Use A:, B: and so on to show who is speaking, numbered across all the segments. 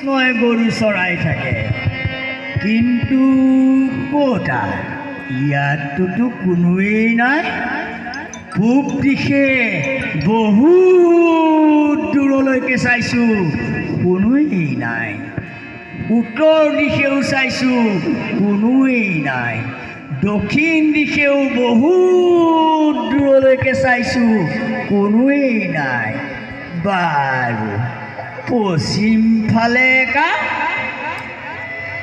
A: কৃষ্ণই গৰু চৰাই থাকে। কিন্তু ক'তা, ইয়াতটোতো কোনোৱেই নাই। পূব দিশে বহুত দূৰলৈকে চাইছোঁ, কোনোৱেই নাই। উত্তৰ দিশেও চাইছোঁ, কোনোৱেই নাই। দক্ষিণ দিশেও বহুত দূৰলৈকে চাইছোঁ, কোনোৱেই নাই। বাৰু, পশ্চিম ফালে কা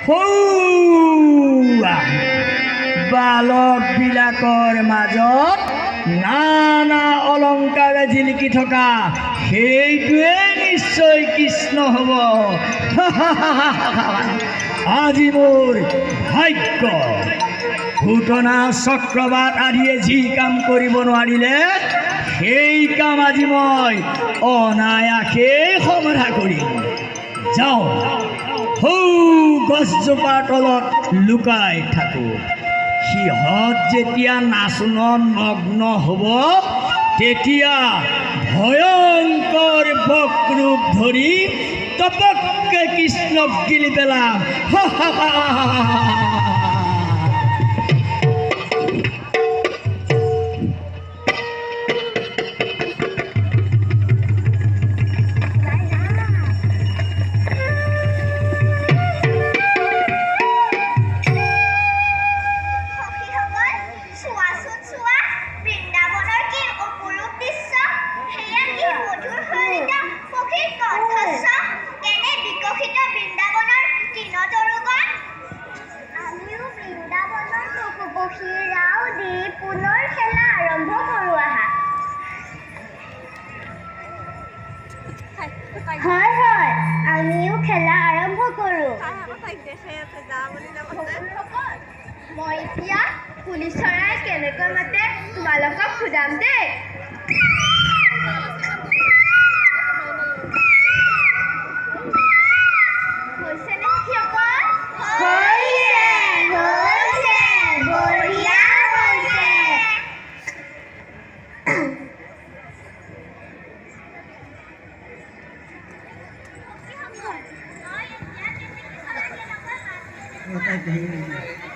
A: সৌৱা বালকবিলাকৰ মাজত নানা অলংকাৰে জিলিকি থকা সেইটোৱে নিশ্চয় কৃষ্ণ হ'ব। আজি মোৰ ভাগ্য। পুতনা, চক্ৰবাত আদিয়ে যি কাম কৰিব নোৱাৰিলে, সেই কাম আজি মই অনায়াসেই সমাধা কৰিম। যাওঁ, সৌ গছজোপাৰ তলত লুকাই থাকোঁ। সিহঁত যেতিয়া নাচোনত মগ্ন হ'ব, তেতিয়া ভয়ংকৰ বকৰূপ ধৰি টপককে কৃষ্ণক গিলি পেলাম।
B: সখীসকল, চোৱাচোন চোৱা, বৃন্দাবনৰ কি অপৰূপ দৃশ্য! সেয়া কি মধুৰ সলিত সখীৰ কণ্ঠস্বৰ! কেনে বিকশিত বৃন্দাবনৰ তৃণতৰুগণ!
C: আমিও বৃন্দাবনৰ পশু পক্ষীৰ ৰাও দি পুনৰ খেলা আৰম্ভ কৰোঁ আহা। হয় হয়, আমিও খেলা আৰম্ভ কৰোঁ।
B: বকুলসকল, মই এতিয়া কুলি চৰাই কেনেকৈ মাতে তোমালোকক সোধাম দেই। হৈছেনে সখীসকল?
C: হৈছে হৈছে, বঢ়িয়া হৈছে।
B: সখীসকল, মই এতিয়া কেতেকী চৰাই কেনেকৈ মাত দিয়ে।